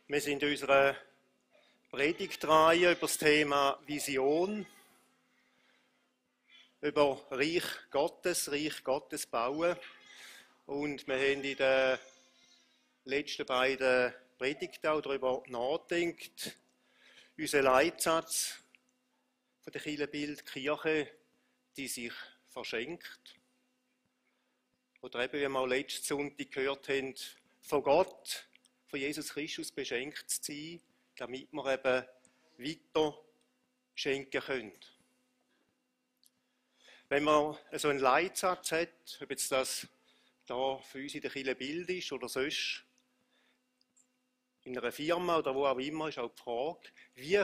Wir sind in unserer Predigtreihe über das Thema Vision, über Reich Gottes bauen. Und wir haben in den letzten beiden Predigten auch darüber nachgedacht, unser Leitsatz von der Kirchenbild, Kirche, die sich verschenkt. Oder eben, wie wir auch letzten Sonntag gehört haben, von Gott, von Jesus Christus beschenkt zu sein, damit wir eben weiter schenken können. Wenn man so einen Leitsatz hat, ob jetzt das da für uns in der Kirchenbild ist oder sonst in einer Firma oder wo auch immer, ist auch die Frage, wie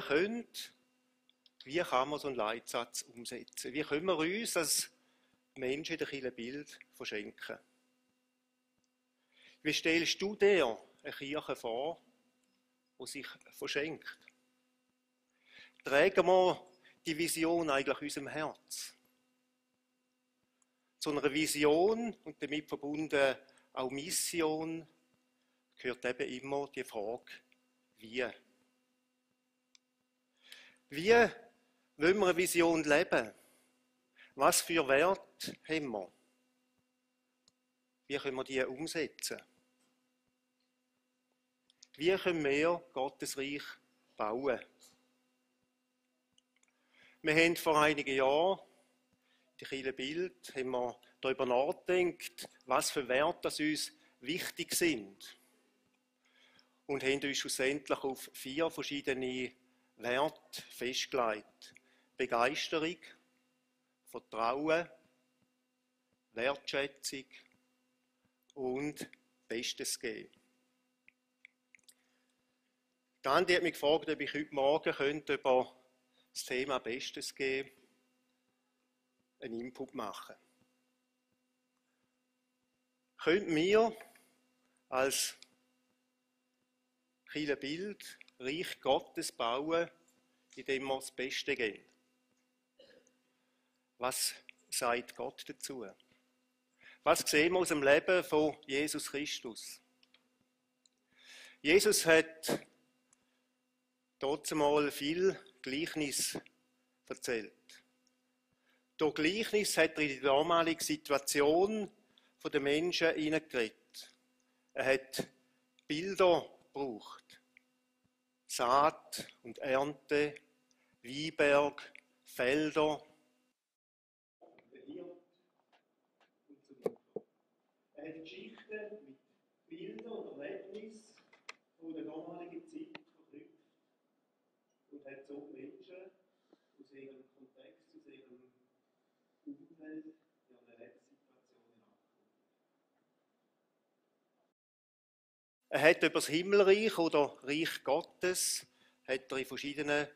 kann man so einen Leitsatz umsetzen? Wie können wir uns als Menschen in der Kirchenbild verschenken? Wie stellst du dir eine Kirche vor, die sich verschenkt? Tragen wir die Vision eigentlich in unserem Herz? Zu einer Vision und damit verbunden auch Mission gehört eben immer die Frage, wie? Wie wollen wir eine Vision leben? Was für Werte haben wir? Wie können wir die umsetzen? Wie können wir Gottes Reich bauen? Wir haben vor einigen Jahren in der Kirchenbild darüber nachgedacht, was für Werte uns wichtig sind. Und haben uns schlussendlich auf 4 verschiedene Werte festgelegt. Begeisterung, Vertrauen, Wertschätzung und Bestes geben. Gandhi hat mich gefragt, ob ich heute Morgen über das Thema Bestes geben einen Input machen. Könnten wir als Kirchenbild Reich Gottes bauen, indem wir das Beste geben? Was sagt Gott dazu? Was sehen wir aus dem Leben von Jesus Christus? Jesus hat dort mal viel Gleichnis erzählt. Durch Gleichnis hat er in die damalige Situation der Menschen hineingeredet. Er hat Bilder gebraucht. Saat und Ernte, Weinberg, Felder. Er hat Geschichten mit Bildern und Erlebnissen von der damaligen Zeit verknüpft und hat so die Menschen aus ihrem Kontext, aus ihrem Umfeld, ihren Lebenssituationen abgeholt. Er hat über das Himmelreich oder Reich Gottes hat er in verschiedenen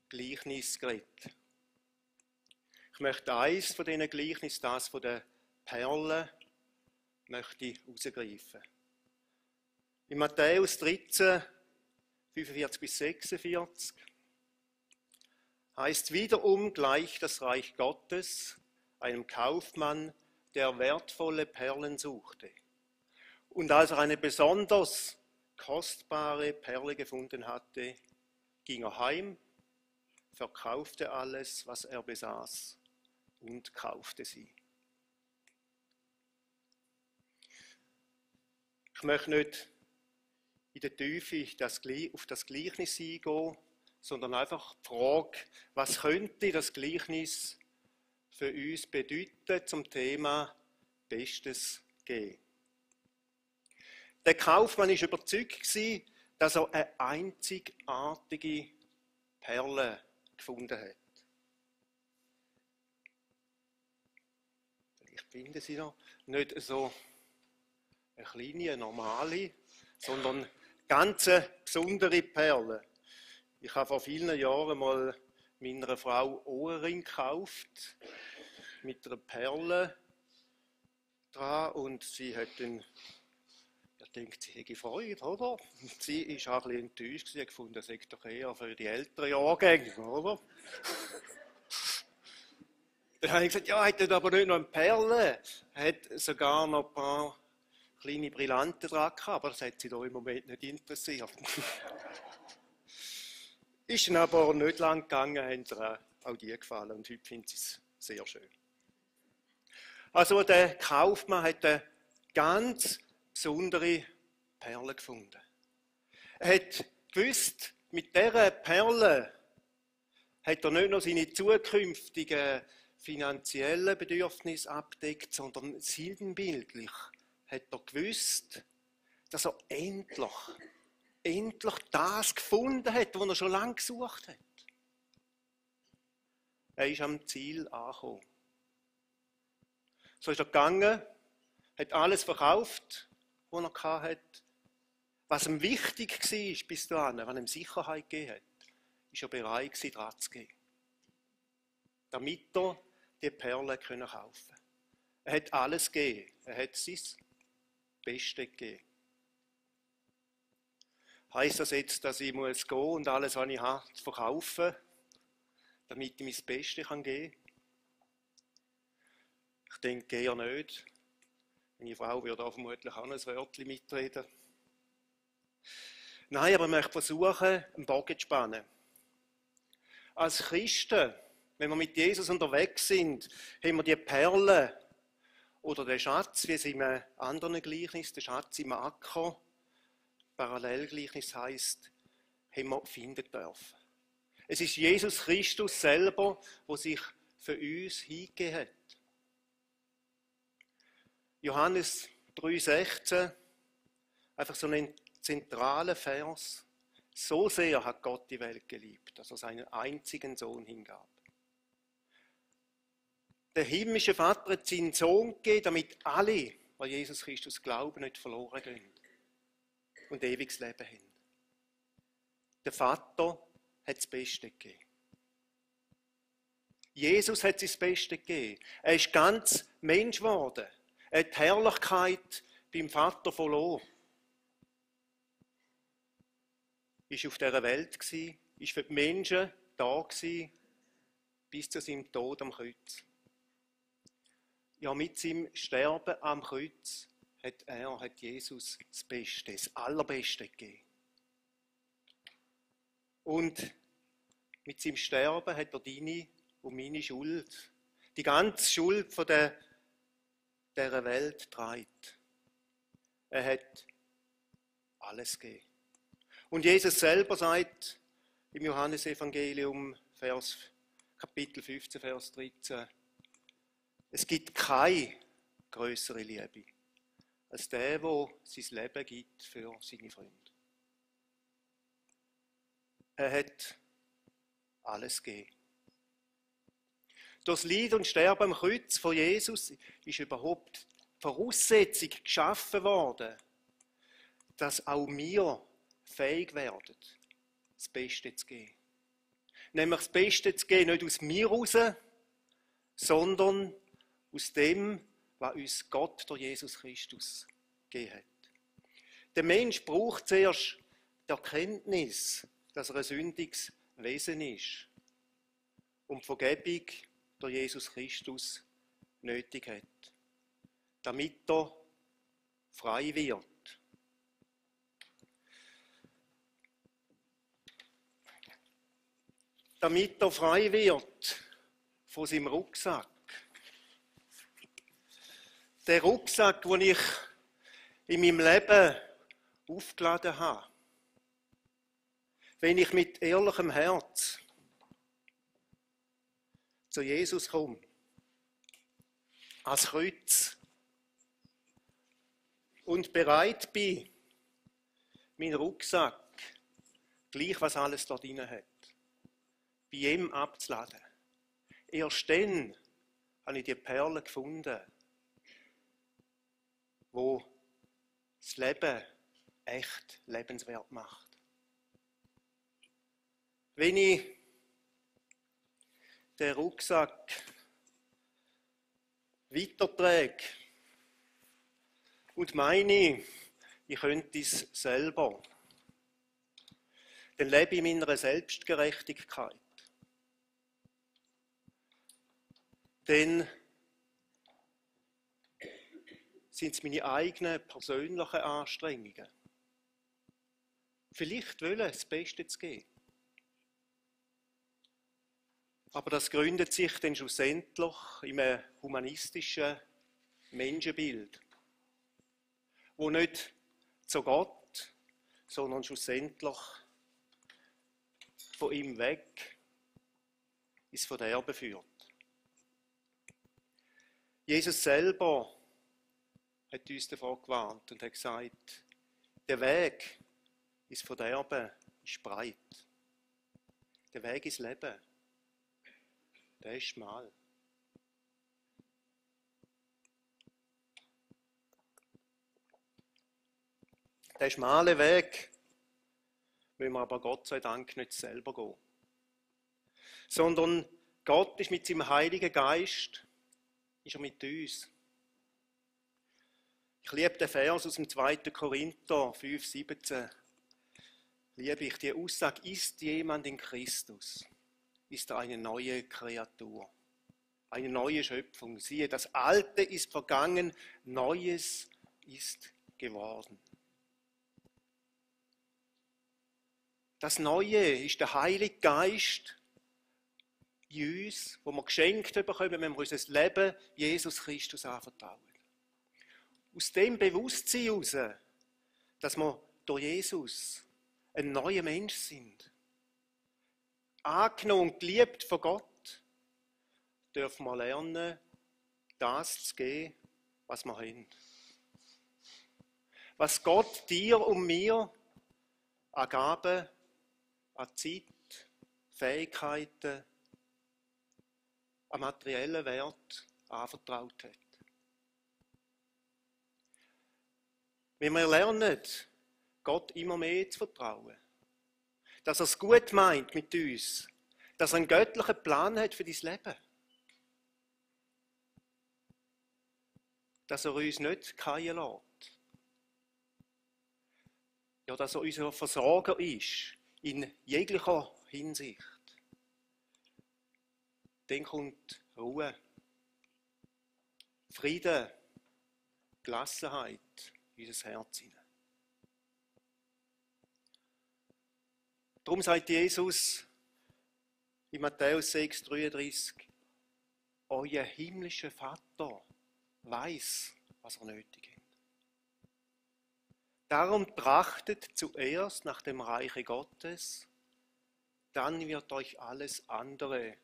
Gleichnissen geredet. Ich möchte eins von diesen Gleichnissen, das von den Perlen, möchte ich herausgreifen. In Matthäus 13, 45 bis 46 heißt wiederum gleich das Reich Gottes einem Kaufmann, der wertvolle Perlen suchte. Und als er eine besonders kostbare Perle gefunden hatte, ging er heim, verkaufte alles, was er besaß, und kaufte sie. Ich möchte nicht in der Tiefe auf das Gleichnis eingehen, sondern einfach die Frage, was könnte das Gleichnis für uns bedeuten zum Thema Bestes geben. Der Kaufmann war überzeugt, dass er eine einzigartige Perle gefunden hat. Ich finde sie noch nicht so eine kleine, normale, sondern ganz besondere Perle. Ich habe vor vielen Jahren mal meiner Frau Ohrring gekauft mit einer Perle dran und sie hat dann, ich denke, sie hätte Freude, oder? Und sie war auch ein bisschen enttäuscht, sie hat gefunden, das sei doch eher für die älteren Jahrgänge, oder? Dann habe ich gesagt, ja, hat aber nicht noch eine Perle, hat sogar noch ein paar kleine Brillanten dran gehabt, aber das hat sie da im Moment nicht interessiert. Ist dann aber nicht lang gegangen, haben ihr auch die gefallen und heute findet sie es sehr schön. Also der Kaufmann hat eine ganz besondere Perle gefunden. Er hat gewusst, mit dieser Perle hat er nicht nur seine zukünftigen finanziellen Bedürfnisse abdeckt, sondern sinnbildlich hat er gewusst, dass er endlich das gefunden hat, was er schon lange gesucht hat. Er ist am Ziel angekommen. So ist er gegangen, hat alles verkauft, was er hatte. Was ihm wichtig war bis dahin, was ihm Sicherheit gegeben hat, ist er bereit, dran zu gehen. Damit er die Perle kaufen konnte. Er hat alles gegeben. Er hat sein Bestes gegeben. Heisst das jetzt, dass ich gehen muss und alles, was ich habe, verkaufen, damit ich mein Bestes geben kann? Ich denke eher nicht. Meine Frau würde da vermutlich auch noch ein Wörtchen mitreden. Nein, aber ich möchte versuchen, einen Bogen zu spannen. Als Christen, wenn wir mit Jesus unterwegs sind, haben wir die Perle oder den Schatz, wie es in einem anderen Gleichnis, der Schatz im Acker, Parallelgleichnis heisst, haben wir finden dürfen. Es ist Jesus Christus selber, der sich für uns hingegeben hat. Johannes 3,16, einfach so ein zentraler Vers. So sehr hat Gott die Welt geliebt, dass er seinen einzigen Sohn hingab. Der himmlische Vater hat seinen Sohn gegeben, damit alle, die Jesus Christus glauben, nicht verloren gehen und ewiges Leben haben. Der Vater hat das Beste gegeben. Jesus hat sein Beste gegeben. Er ist ganz Mensch geworden. Er hat die Herrlichkeit beim Vater verloren. Er war auf dieser Welt, war für die Menschen da, bis zu seinem Tod am Kreuz. Ja, mit seinem Sterben am Kreuz hat Jesus das Beste, das Allerbeste gegeben. Und mit seinem Sterben hat er deine und meine Schuld, die ganze Schuld von dieser Welt getragen. Er hat alles gegeben. Und Jesus selber sagt im Johannesevangelium, Kapitel 15, Vers 13, es gibt keine größere Liebe als der sein Leben gibt für seine Freunde. Er hat alles gegeben. Durch das Leid und Sterben am Kreuz von Jesus ist überhaupt die Voraussetzung geschaffen worden, dass auch wir fähig werden, das Beste zu geben. Nämlich das Beste zu geben, nicht aus mir heraus, sondern aus dem, was uns Gott durch Jesus Christus gegeben hat. Der Mensch braucht zuerst die Erkenntnis, dass er ein sündiges Wesen ist und die Vergebung durch Jesus Christus nötig hat, damit er frei wird. Damit er frei wird von seinem Rucksack. Der Rucksack, den ich in meinem Leben aufgeladen habe. Wenn ich mit ehrlichem Herz zu Jesus komme, ans Kreuz, und bereit bin, meinen Rucksack, gleich was alles dort drin hat, bei ihm abzuladen. Erst dann habe ich die Perle gefunden, wo das Leben echt lebenswert macht. Wenn ich den Rucksack weiterträge und meine, ich könnte es selber, dann lebe ich in meiner Selbstgerechtigkeit. Dann Sind es meine eigenen persönlichen Anstrengungen? Vielleicht wollen das Beste zu geben. Aber das gründet sich dann schlussendlich in einem humanistischen Menschenbild, wo nicht zu Gott, sondern schlussendlich von ihm weg ins Verderben führt. Jesus selber hat uns davor gewarnt und hat gesagt, der Weg ins Verderben ist breit. Der Weg ins Leben, der ist schmal. Der schmale Weg wollen wir aber Gott sei Dank nicht selber gehen. Sondern Gott ist mit seinem Heiligen Geist, ist er mit uns. Ich liebe den Vers aus dem 2. Korinther 5,17. Liebe ich die Aussage, ist jemand in Christus, ist er eine neue Kreatur, eine neue Schöpfung. Siehe, das Alte ist vergangen, Neues ist geworden. Das Neue ist der Heilige Geist in uns, wo wir geschenkt bekommen, wenn wir unser Leben Jesus Christus anvertrauen. Aus dem Bewusstsein heraus, dass wir durch Jesus ein neuer Mensch sind, angenommen und geliebt von Gott, dürfen wir lernen, das zu geben, was wir haben. Was Gott dir und mir an Gaben, an Zeit, Fähigkeiten, an materiellen Wert anvertraut hat. Wenn wir lernen, Gott immer mehr zu vertrauen, dass er es gut meint mit uns, dass er einen göttlichen Plan hat für dein Leben, dass er uns nicht fallen lässt, ja, dass er unser Versorger ist, in jeglicher Hinsicht. Dann kommt Ruhe, Frieden, Gelassenheit in unser Herz hinein. Darum sagt Jesus in Matthäus 6,33, euer himmlischer Vater weiß, was er nötig hat. Darum trachtet zuerst nach dem Reiche Gottes, dann wird euch alles andere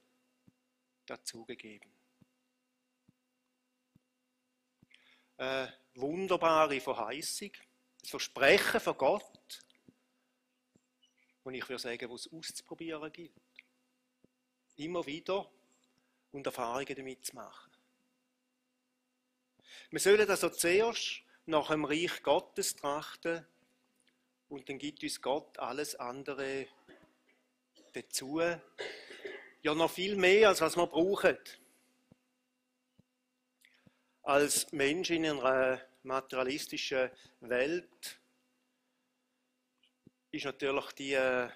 dazugegeben. Eine wunderbare Verheißung, das Versprechen von Gott, und ich würde sagen, was es auszuprobieren gilt. Immer wieder und Erfahrungen damit zu machen. Wir sollen also zuerst nach dem Reich Gottes trachten und dann gibt uns Gott alles andere dazu. Ja, noch viel mehr, als was wir brauchen. Als Mensch in einer materialistischen Welt ist natürlich die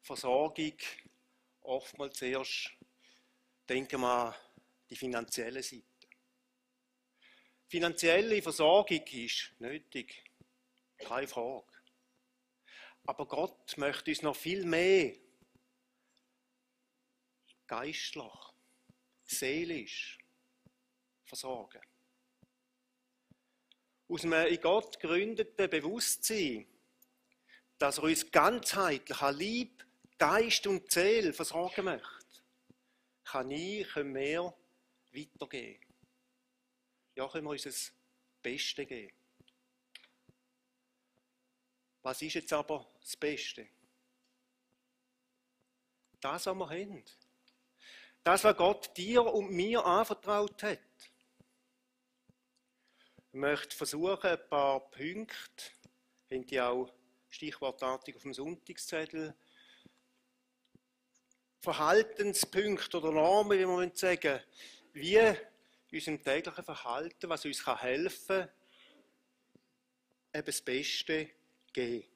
Versorgung oftmals zuerst, denken wir an die finanzielle Seite. Finanzielle Versorgung ist nötig, keine Frage. Aber Gott möchte uns noch viel mehr geistlich, seelisch versorgen. Aus einem in Gott gegründeten Bewusstsein, dass er uns ganzheitlich an Leib, Geist und Seele versorgen möchte, können wir weitergeben. Ja, können wir uns das Beste geben. Was ist jetzt aber das Beste? Das, was wir haben. Das, was Gott dir und mir anvertraut hat. Ich möchte versuchen, ein paar Punkte, haben die auch stichwortartig auf dem Sonntagszettel, Verhaltenspunkte oder Normen, wie man sagen, wie in unserem täglichen Verhalten, was uns helfen kann, eben das Beste zu geben.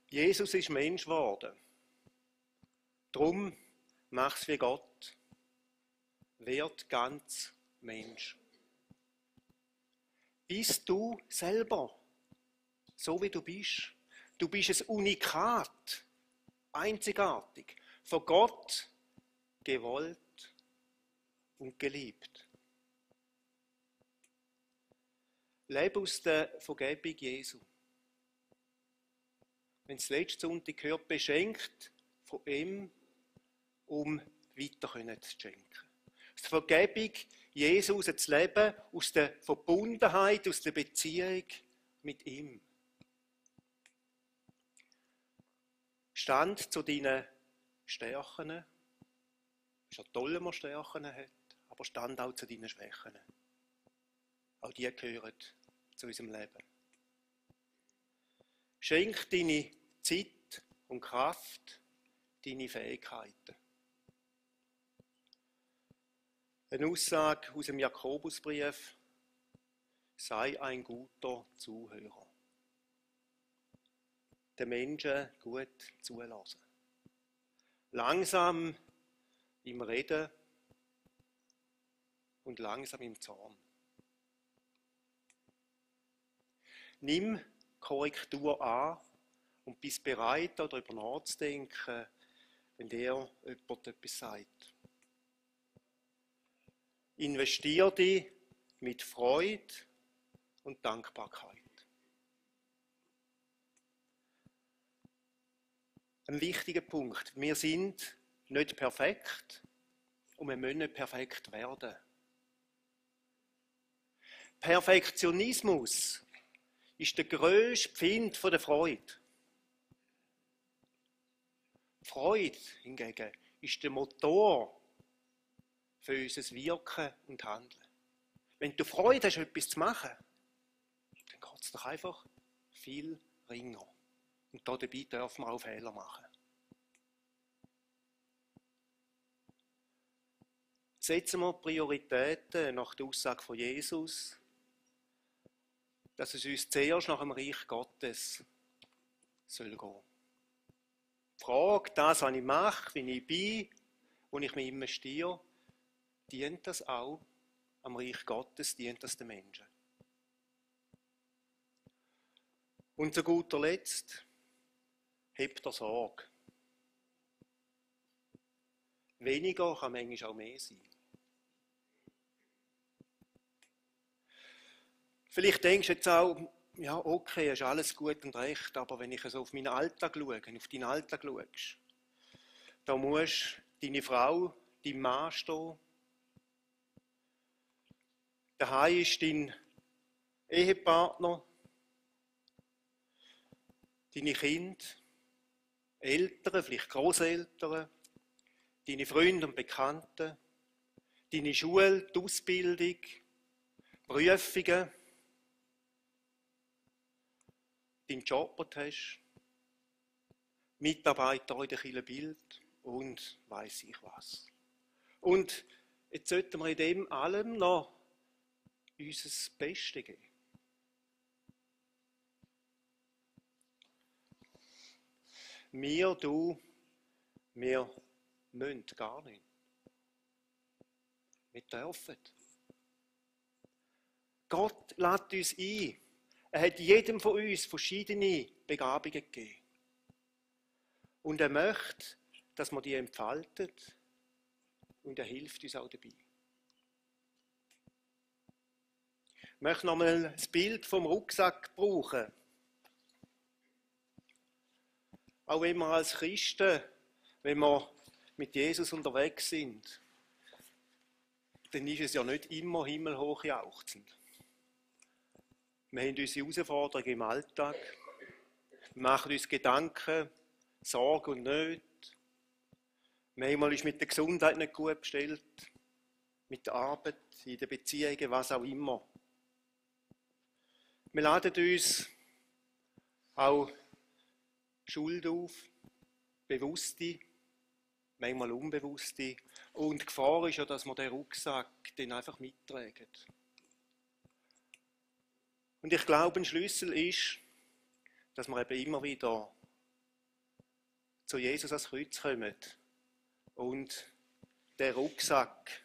Jesus ist Mensch geworden. Darum mach es wie Gott. Werd ganz Mensch. Bist du selber, so wie du bist. Du bist ein Unikat, einzigartig, von Gott gewollt und geliebt. Lebe aus der Vergebung Jesu. Wenn es letzten Sonntag gehört, beschenkt von ihm, um weiter zu schenken. Aus der Vergebung Jesus zu leben, aus der Verbundenheit, aus der Beziehung mit ihm. Stand zu deinen Stärken. Es ist ja toll, wenn man Stärken hat, aber stand auch zu deinen Schwächen. Auch die gehören zu unserem Leben. Schenk deine Zeit und Kraft, deine Fähigkeiten. Eine Aussage aus dem Jakobusbrief: Sei ein guter Zuhörer. Den Menschen gut zulassen. Langsam im Reden und langsam im Zorn. Nimm Korrektur an und bist bereit, darüber nachzudenken, wenn dir jemand etwas sagt. Investier dich mit Freude und Dankbarkeit. Ein wichtiger Punkt. Wir sind nicht perfekt und wir müssen nicht perfekt werden. Perfektionismus ist der grösste Pfind von der Freude. Freude hingegen ist der Motor für unser Wirken und Handeln. Wenn du Freude hast, etwas zu machen, dann geht es doch einfach viel ringer. Und dabei dürfen wir auch Fehler machen. Setzen wir Prioritäten nach der Aussage von Jesus, dass es uns zuerst nach dem Reich Gottes soll gehen. Die Frage, das, was ich mache, wie ich bin, wo ich mich investiere, dient das auch am Reich Gottes, dient das den Menschen. Und zu guter Letzt, habt ihr Sorge. Weniger kann manchmal auch mehr sein. Vielleicht denkst du jetzt auch, ja, okay, ist alles gut und recht, aber wenn ich so auf meinen Alltag schaue, auf deinen Alltag schaust, da muss deine Frau, dein Mann stehen. Daheim ist dein Ehepartner, deine Kinder, Eltern, vielleicht Großeltern, deine Freunde und Bekannte, deine Schule, die Ausbildung, Prüfungen, deinen Job, den du hast, Mitarbeiter in der Kirche Bild und weiss ich was. Und jetzt sollten wir in dem allem noch unser Bestes geben. Wir müssen gar nicht. Wir dürfen. Gott lädt uns ein. Er hat jedem von uns verschiedene Begabungen gegeben. Und er möchte, dass wir die entfalten. Und er hilft uns auch dabei. Ich möchte nochmal das Bild vom Rucksack brauchen. Auch wenn wir als Christen, wenn wir mit Jesus unterwegs sind, dann ist es ja nicht immer himmelhoch jauchzend. Wir haben unsere Herausforderungen im Alltag. Wir machen uns Gedanken, Sorgen und Nöte. Manchmal ist mit der Gesundheit nicht gut bestellt, mit der Arbeit, in den Beziehungen, was auch immer. Wir laden uns auch Schuld auf, bewusste, manchmal unbewusste. Und die Gefahr ist ja, dass wir den Rucksack dann einfach mittragen. Und ich glaube, ein Schlüssel ist, dass wir eben immer wieder zu Jesus ans Kreuz kommen und den Rucksack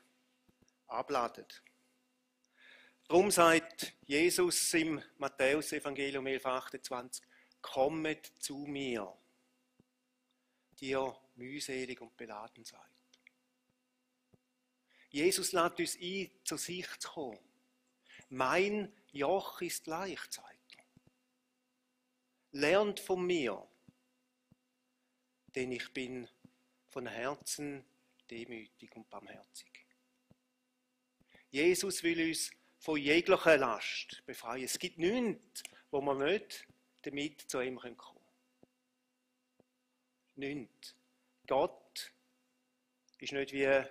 abladen. Darum sagt Jesus im Matthäus-Evangelium 11,28: Kommet zu mir, die ihr mühselig und beladen seid. Jesus lädt uns ein, zu sich zu kommen. Mein Joch ist leicht, sagt er. Lernt von mir, denn ich bin von Herzen demütig und barmherzig. Jesus will uns von jeglicher Last befreien. Es gibt nichts, wo wir nicht damit zu ihm kommen können. Nichts. Gott ist nicht wie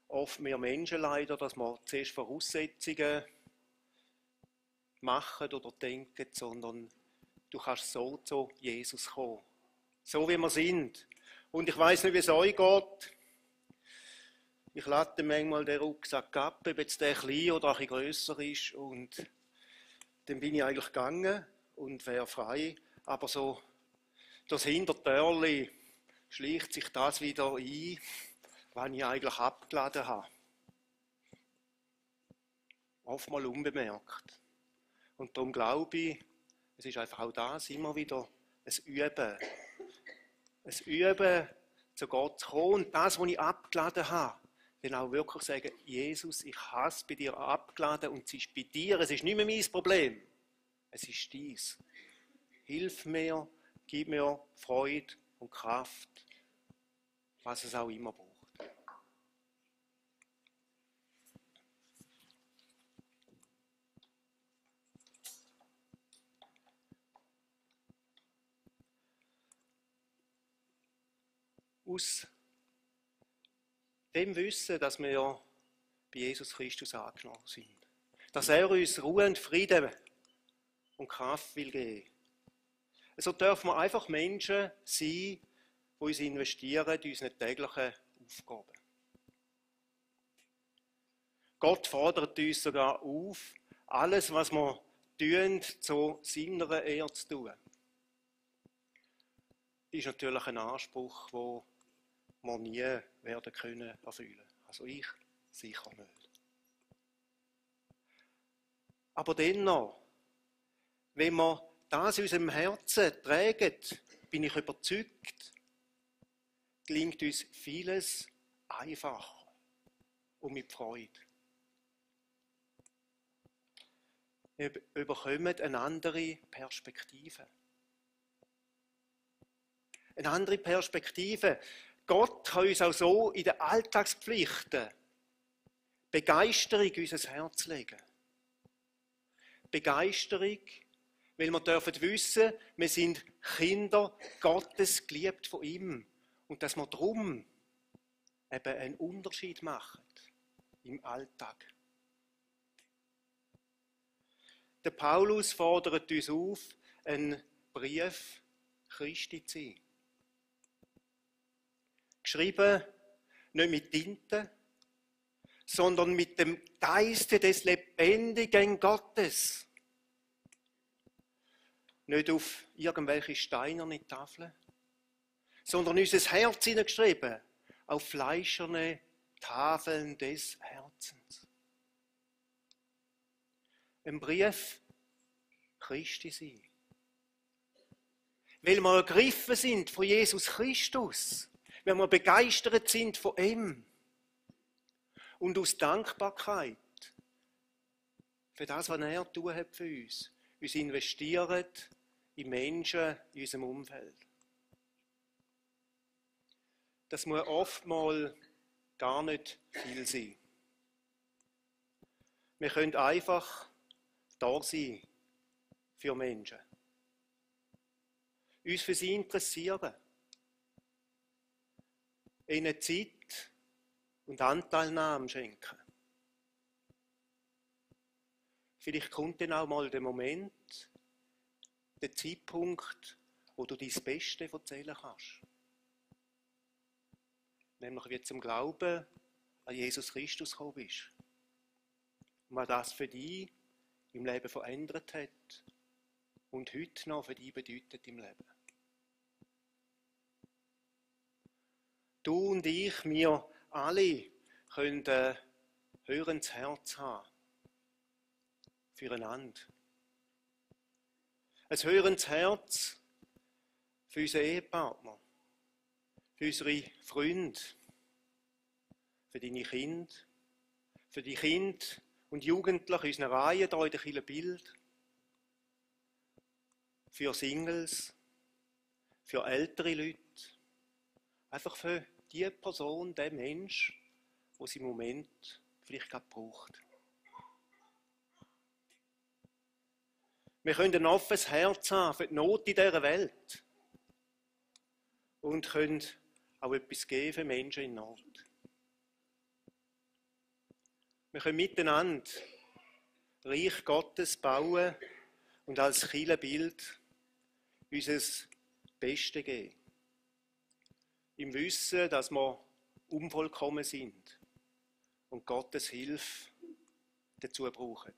oft wir Menschen leider, dass wir zuerst Voraussetzungen machen oder denken, sondern du kannst so zu Jesus kommen. So wie wir sind. Und ich weiss nicht, wie es euch geht. Ich lade manchmal den Rucksack ab, ob jetzt der klein oder ein bisschen grösser ist. Und dann bin ich eigentlich gegangen und wäre frei. Aber so das Hintertürli schleicht sich das wieder ein, was ich eigentlich abgeladen habe. Oftmals unbemerkt. Und darum glaube ich, es ist einfach auch das immer wieder ein Üben. Ein Üben, zu Gott zu kommen und das, was ich abgeladen habe, dann auch wirklich sagen, Jesus, ich habe es bei dir abgeladen und es ist bei dir, es ist nicht mehr mein Problem, es ist dies. Hilf mir, gib mir Freude und Kraft, was es auch immer braucht. Aus dem Wissen, dass wir bei Jesus Christus angenommen sind. Dass er uns Ruhe und Frieden und Kraft will geben. So dürfen wir einfach Menschen sein, die uns investieren in unsere täglichen Aufgaben. Gott fordert uns sogar auf, alles, was wir tun, zu seiner Ehre zu tun. Das ist natürlich ein Anspruch, den wir nie werden können erfüllen. Also ich sicher nicht. Aber dennoch, wenn wir das in unserem Herzen tragen, bin ich überzeugt, gelingt uns vieles einfacher und mit Freude. Wir bekommen eine andere Perspektive. Eine andere Perspektive. Gott kann uns auch so in den Alltagspflichten Begeisterung in unser Herz legen. Begeisterung, weil wir dürfen wissen, wir sind Kinder Gottes, geliebt von ihm. Und dass wir darum eben einen Unterschied machen im Alltag. Der Paulus fordert uns auf, einen Brief Christi zu sein. Geschrieben nicht mit Tinte, sondern mit dem Geiste des lebendigen Gottes. Nicht auf irgendwelche steinerne Tafeln, sondern unser Herz hineingeschrieben auf fleischerne Tafeln des Herzens. Ein Brief Christi sein. Weil wir ergriffen sind von Jesus Christus, weil wir begeistert sind von ihm. Und aus Dankbarkeit für das, was er tun hat für uns investieren in Menschen in unserem Umfeld. Das muss oftmals gar nicht viel sein. Wir können einfach da sein für Menschen. Uns für sie interessieren. Ihnen Zeit und Anteilnahme schenken. Vielleicht kommt dann auch mal der Moment, der Zeitpunkt, wo du dein Beste erzählen kannst. Nämlich wie du zum Glauben an Jesus Christus gekommen bist. Und was das für dich im Leben verändert hat und heute noch für dich bedeutet im Leben. Du und ich, wir alle können hörendes Herz haben. Füreinander. Ein hörendes Herz für unseren Ehepartner, für unsere Freunde, für deine Kinder, für die Kinder und Jugendlichen in unseren Reihen hier in der Kirche Bild, für Singles, für ältere Leute, einfach für die Person, den Mensch, der es im Moment vielleicht gerade braucht. Wir können ein offenes Herz haben für die Not in dieser Welt und können auch etwas geben für Menschen in Not. Wir können miteinander Reich Gottes bauen und als Kirchenbild unser Bestes geben. Im Wissen, dass wir unvollkommen sind und Gottes Hilfe dazu brauchen.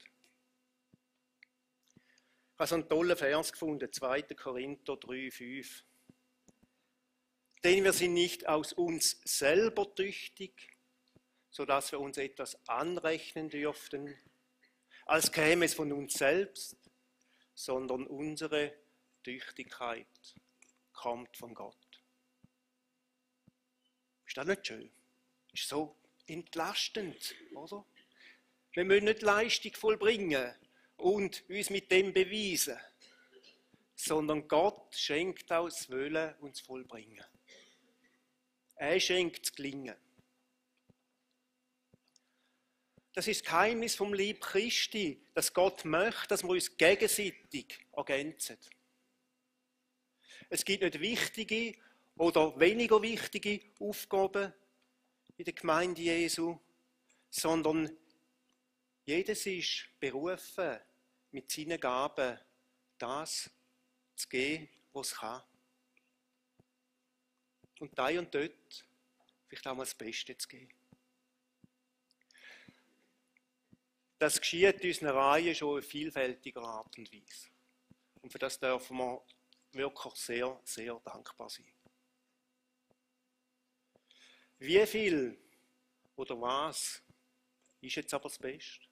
Ich habe so einen tollen Vers gefunden, 2. Korinther 3,5. Denn wir sind nicht aus uns selber tüchtig, sodass wir uns etwas anrechnen dürften, als käme es von uns selbst, sondern unsere Tüchtigkeit kommt von Gott. Ist das nicht schön? Ist so entlastend, oder? Wir müssen nicht Leistung vollbringen und uns mit dem beweisen, sondern Gott schenkt auch das Wollen und das Vollbringen. Er schenkt das Gelingen. Das ist das Geheimnis vom Lieb Christi, dass Gott möchte, dass wir uns gegenseitig ergänzen. Es gibt nicht wichtige oder weniger wichtige Aufgaben in der Gemeinde Jesu, sondern jedes ist berufen, mit seinen Gaben das zu geben, was es kann. Und da und dort vielleicht auch mal das Beste zu geben. Das geschieht in unserer Reihe schon in vielfältiger Art und Weise. Und für das dürfen wir wirklich sehr, sehr dankbar sein. Wie viel oder was ist jetzt aber das Beste?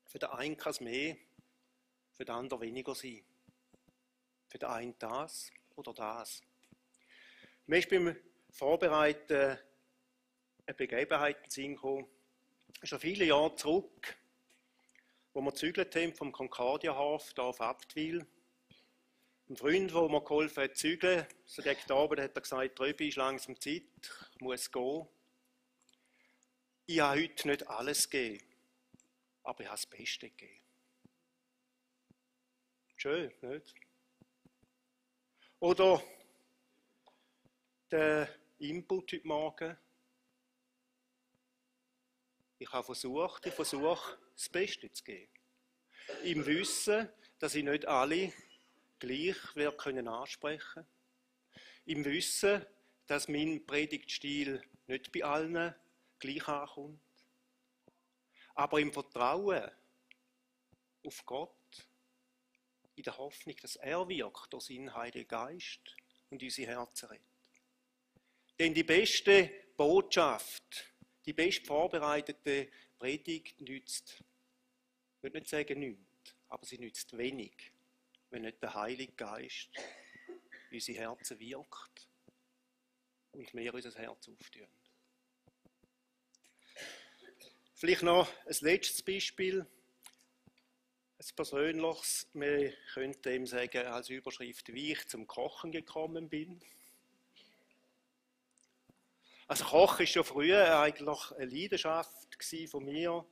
Für den einen kann es mehr, für den anderen weniger sein. Für den einen das oder das. Mir ist beim Vorbereiten eine Begebenheit in den Sinn gekommen, schon viele Jahre zurück, wo wir gezügelt haben vom Concordiahof hier auf Abtwil. Ein Freund, der mir geholfen hat, zu zügeln, so gegen Abend hat er gesagt, Röbi, ist langsam Zeit, ich muss gehen. Ich habe heute nicht alles gegeben, aber ich habe das Beste gegeben. Schön, nicht? Oder der Input heute Morgen. Ich habe versucht, das Beste zu geben. Im Wissen, dass ich nicht alle gleich ansprechen können. Im Wissen, dass mein Predigtstil nicht bei allen gleich ankommt. Aber im Vertrauen auf Gott, in der Hoffnung, dass er wirkt durch seinen Heiligen Geist und unsere Herzen rettet. Denn die beste Botschaft, die best vorbereitete Predigt nützt, ich will nicht sagen nichts, aber sie nützt wenig, wenn nicht der Heilige Geist in unsere Herzen wirkt und wir unser Herz auftun. Vielleicht noch ein letztes Beispiel, ein persönliches. Wir könnten ihm sagen, als Überschrift, wie ich zum Kochen gekommen bin. Also Kochen war schon früher eigentlich eine Leidenschaft von mir.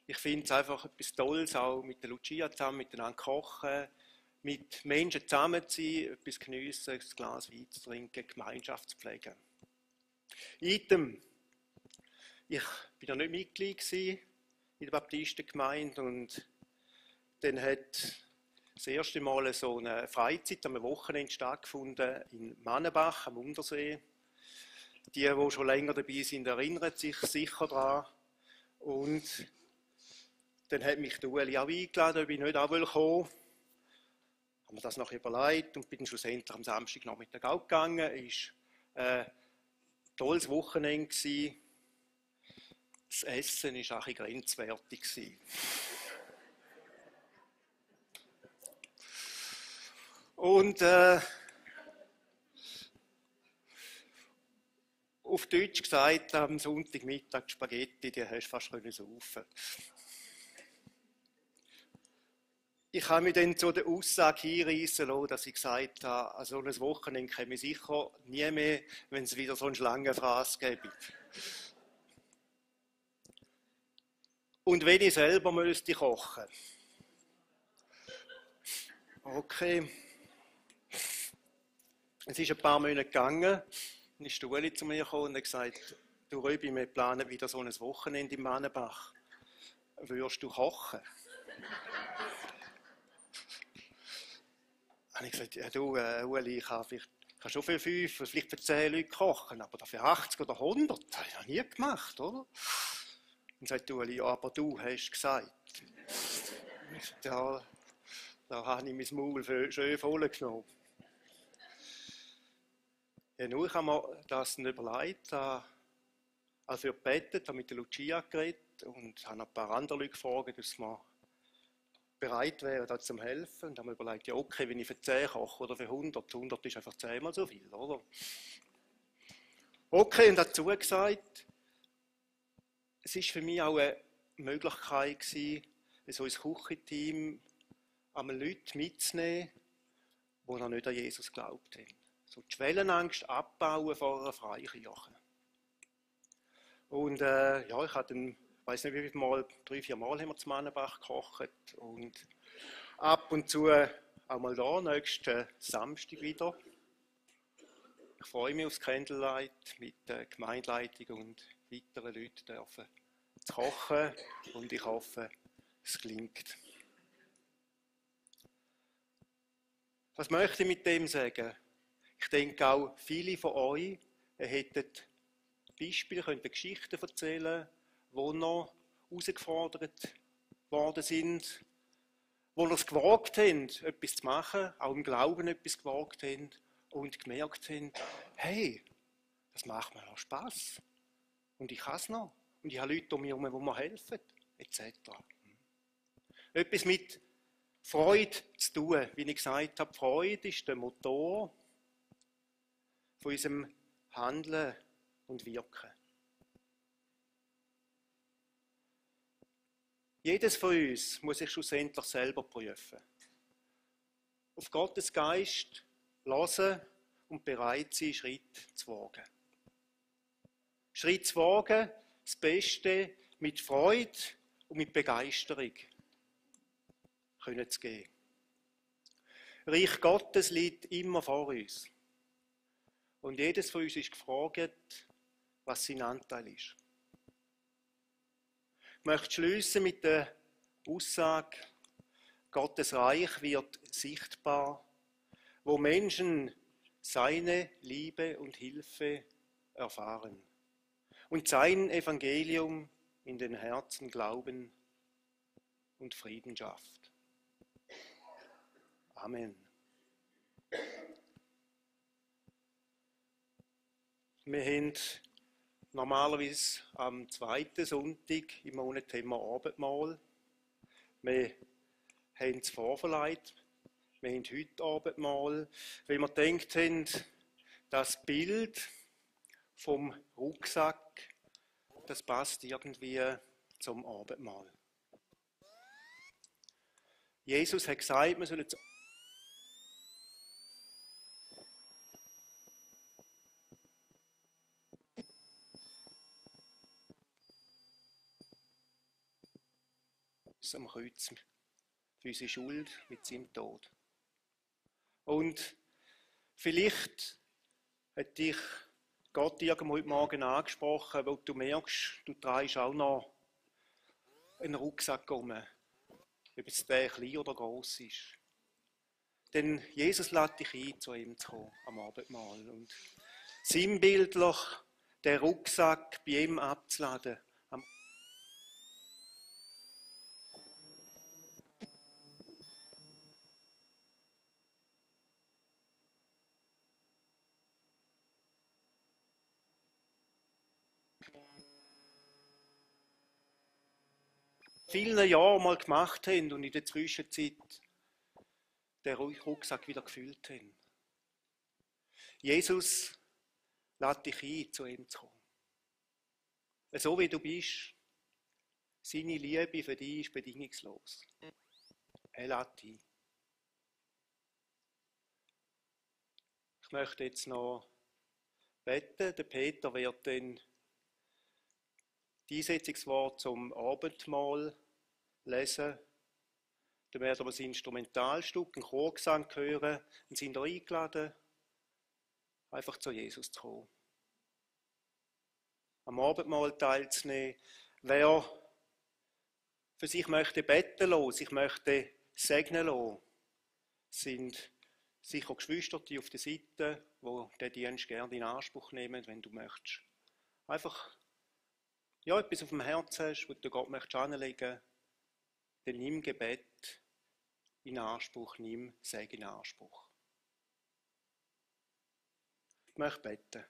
Ich finde es einfach etwas Tolles, auch mit der Lucia zusammen miteinander kochen, mit Menschen zusammen zu sein, etwas geniessen, ein Glas Wein zu trinken, Gemeinschaft zu pflegen. Item. Ich war noch nicht Mitglied in der Baptistengemeinde und dann hat das erste Mal so eine Freizeit am Wochenende stattgefunden in Mannenbach am Untersee. Die schon länger dabei sind, erinnern sich sicher daran. Und dann hat mich der Ueli auch eingeladen, ob ich nicht auch kommen will. habe mir das noch überlegt und bin schlussendlich am Samstagnachmittag auch gegangen. Es war ein tolles Wochenende. Das Essen war auch ein bisschen grenzwertig. Und auf Deutsch gesagt, am Sonntagmittag die Spaghetti, die hast du fast saufen. Ich habe mich dann zu der Aussage hinreissen lassen, dass ich gesagt habe, an so ein Wochenende komme ich sicher nie mehr, wenn es wieder so einen Schlangenfraß gibt. Und wenn ich selber müsste kochen. Okay. Es ist ein paar Monate gegangen, dann ist der Ueli zu mir gekommen und hat gesagt, du Röbi, wir planen wieder so ein Wochenende im Mannenbach. Würdest du kochen? Dann habe ich gesagt, ja du Ueli, ich kann schon für 5, vielleicht für 10 Leute kochen, aber für 80 oder 100, das habe ich noch nie gemacht, oder? Und sagt Ueli, ja, aber du hast gesagt. Ja, da habe ich mein Maul schön voll genommen. Ja, nur ich habe mir das dann überlegt, also gebetet, habe mit der Lucia geredet und habe ein paar andere Leute gefragt, dass wir bereit wären, da zu helfen. Und haben mir überlegt, ja okay, wenn ich für 10 koche oder für 100, 100 ist einfach 10-mal so viel, oder? Okay, und dazu gesagt, es war für mich auch eine Möglichkeit gewesen, so ein Küchenteam einmal Leute mitzunehmen, die noch nicht an Jesus geglaubt haben. So die Schwellenangst abbauen vor einer Freikirche. Und ja, ich habe dann, ich weiss nicht wie viele Mal, 3-4 Mal haben wir zu Mannenbach gekocht und ab und zu auch mal da, nächsten Samstag wieder. Ich freue mich aufs Candlelight mit der Gemeindeleitung und weiteren Leuten dürfen zu kochen und ich hoffe, es gelingt. Was möchte ich mit dem sagen? Ich denke auch, viele von euch hätten Beispiele, könnten Geschichten erzählen, wo noch herausgefordert worden sind, wo noch es gewagt haben, etwas zu machen, auch im Glauben etwas gewagt haben und gemerkt haben, hey, das macht mir noch Spass und ich kann es noch und ich habe Leute um mich herum, die mir helfen, etc. Etwas mit Freude zu tun. Wie ich gesagt habe, Freude ist der Motor von unserem Handeln und Wirken. Jedes von uns muss sich schlussendlich selber prüfen. Auf Gottes Geist hören und bereit sein, Schritt zu wagen. Schritt zu wagen, das Beste mit Freude und mit Begeisterung können zu gehen. Reich Gottes liegt immer vor uns. Und jedes von uns ist gefragt, was sein Anteil ist. Ich möchte schliessen mit der Aussage, Gottes Reich wird sichtbar, wo Menschen seine Liebe und Hilfe erfahren und sein Evangelium in den Herzen glauben und Frieden schafft. Amen. Wir haben normalerweise am 2. Sonntag im Monat haben wir Abendmahl. Wir haben es vorverleiht. Wir haben heute Abendmahl, weil wir gedacht haben, das Bild vom Rucksack, das passt irgendwie zum Abendmahl. Jesus hat gesagt, wir sollen am Kreuz für unsere Schuld mit seinem Tod. Und vielleicht hat dich Gott irgendwo heute Morgen angesprochen, weil du merkst, du trägst auch noch einen Rucksack um, ob es der klein oder gross ist. Denn Jesus lädt dich ein, zu ihm zu kommen am Abendmahl und sinnbildlich den Rucksack bei ihm abzuladen. vielen Jahren mal gemacht haben und in der Zwischenzeit den Rucksack wieder gefüllt haben. Jesus lädt dich ein, zu ihm zu kommen. So wie du bist, seine Liebe für dich ist bedingungslos. Er lädt dich ein. Ich möchte jetzt noch beten. Der Peter wird dann die Einsetzungswort zum Abendmahl lesen. Dann werden wir das Instrumentalstück, einen Chorgesang hören und sind eingeladen, einfach zu Jesus zu kommen. Am Abendmahl teilzunehmen. Wer für sich möchte beten lassen, sich möchte segnen lassen, sind sicher Geschwister auf der Seite, die den Dienst gerne in Anspruch nehmen, wenn du möchtest. Einfach etwas auf dem Herzen hast, was du Gott möchtest anlegen, dann nimm Gebet in Anspruch, nimm Segen in Anspruch. Ich möchte beten.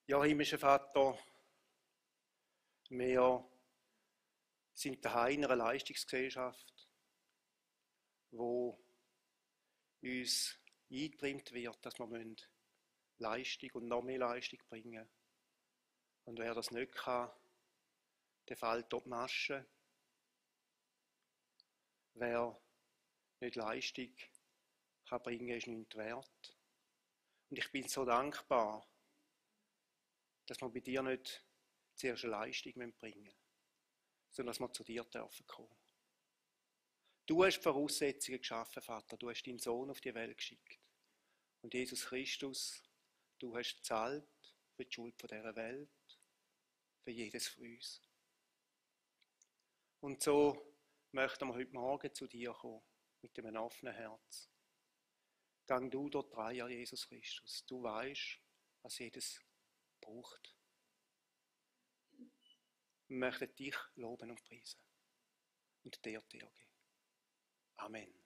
Ja, himmlischer Vater, wir sind daheim in einer Leistungsgesellschaft, wo uns eingetrimmt wird, dass wir Leistung und noch mehr Leistung bringen. Und wer das nicht kann, der fällt auf die Masche. Wer nicht Leistung kann bringen, ist nichts wert. Und ich bin so dankbar, dass wir bei dir nicht zuerst eine Leistung bringen müssen, sondern dass wir zu dir dürfen kommen. Du hast die Voraussetzungen geschaffen, Vater. Du hast deinen Sohn auf die Welt geschickt. Und Jesus Christus, du hast gezahlt für die Schuld dieser Welt, für jedes von uns. Und so möchten wir heute Morgen zu dir kommen, mit einem offenen Herz. Gang du dort rein, Herr Jesus Christus. Du weißt, was jedes braucht. Wir möchten dich loben und preisen und dir geben. Amen.